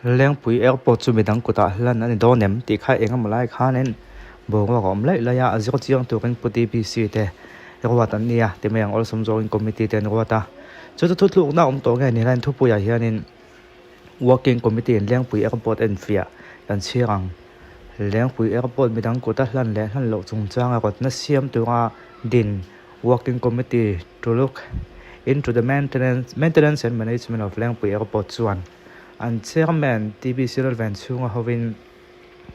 Lengpui Airport chu midang kutah hlan a ni dawn em tih kha eng emaw lai khanin boruak a awm laih laih a, a zir chiang turin Pu TBC te ruat an ni a, ti mai ang awlsam zawngin committee te an ruat a. Chu chu thutlukna a awm tawh nge ni hian thupuiah hianin Working Committee in Lengpui Airport enfiah kan chhiar ang. Lengpui Airport midang kuta hlan leh hlan loh chungchanga rawtna siam tura din Working Committee to look into the maintenance maintenance and management of Lengpui Airport chuan an Chairman TBC Lalven chhunga hovin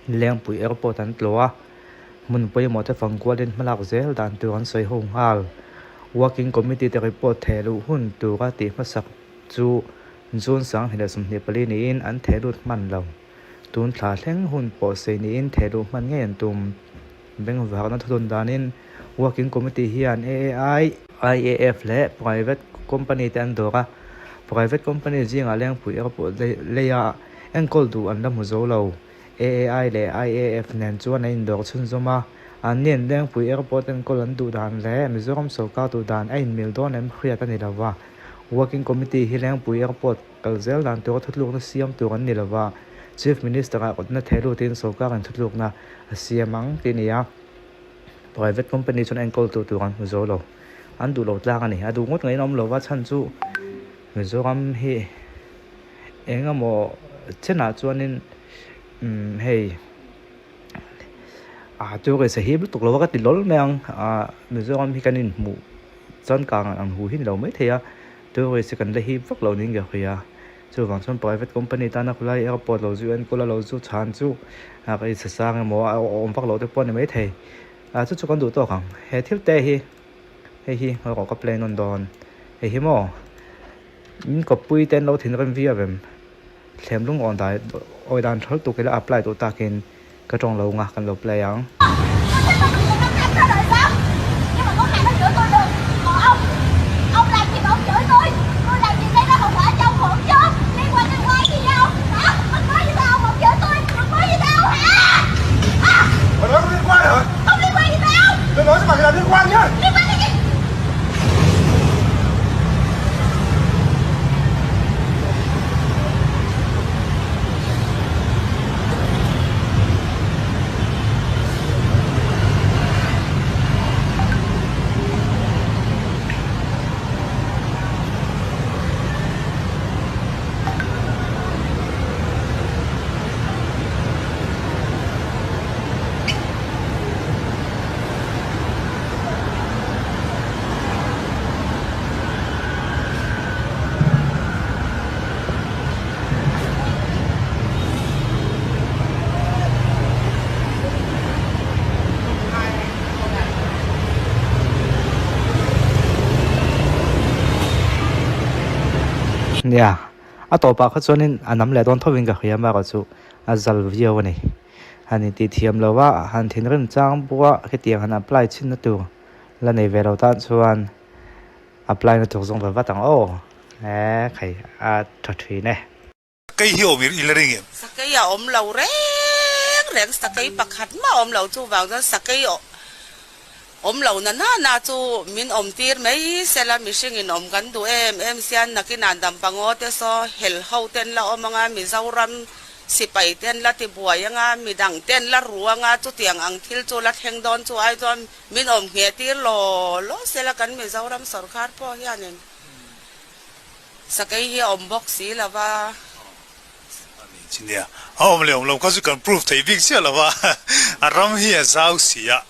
Lengpui Airport an tlawh a, hmun pawimawh te fangkualin hmalak zel dan tur an sawi ho nghal. Working Committee te report theh luh hun tura tih hmasak chu June 2024 niin an theh lut hman lo. Tun thla thleng hun pawh sei niin theh luh hman ngei an tum. Bengvarna thudun danin Working Committee hian AAI, IAF leh Private Company te an dawr a, Private Company zingah Lengpui Airport leia enkawl duh an la hmu zo lo. AAI leh IAF nen chuan an indawr chhunzawm a, anni'n Lengpui Airport enkawl an duh dan leh Mizoram sawrkar duh dan a inmil dawn em hriat a ni lo va. Working Committee hi Lengpui Airport Kal zel dan tura thutlukna siam tur an ni lova, Chief Minister-ah kawtna theh lutin sawrkarin thutlukna a siam ang tih a ni a, private company chuan enkawltu tur an hmu zo lo. An duh lo tlang a ni. A duh ngawt ngaiin a awm lova, chhan chu Mizoram hi eng emaw chenah chuanin umm hei ah tourist a hip lutuk lova ka ti lawl mai ang. Ah Mizoram hi kan inhmuh chuan kang ang hu hi ni lo maithei a. Tourist hi kan la hip vak lo niin ka hria. Chuvang chuan private company tana khulai airport lo zu enkawl a lo zu chhan chu a ka insa sang emaw a awm vak loh te pawh a ni maithei. Ah chu chu kan duh tawk ang. He thil te hi hei hi erawh ka play nawn dawn. Hei hi maw min kawppui te an lo thinrim viau em? Thlem lungawn dai awi dan thawl tuk ila apply duh takin ka tawng lo nga kan lo play ang. Nia, a tawpah kha chuanin a nam leh dawn thovin ka hria amaherawh chu a zal viau a ni. Han intih thiam lo a, han thinrim chang bawk a, hetiang han apply chhinna tur la nei ve lo tan chuan apply na tur zawng ve vat ang aw. He khai a tha thin e. Sakei hi awm i la ring em? Sakei a awm lo reng reng, sakei pakhat mah a awm lo chuvang chuan sakei awm lo na na na chu min awm tir mai sela mihring in awm kan duh em em sian nakinah dampangaw te saw hel ho ten la awm anga Mizoram sipai ten la ti buai anga midang ten la ru anga chutiang ang thil chu la thleng dawn chu ai chuan Min awm ngheh tir law law sela kan Mizoram sorkar pawh hianin sakei hi a awm bawk si lo va. A ni chi nia, a awm leh awm lo kha chu kan proof thei bik chiah lo va, a ram hi a zau si a.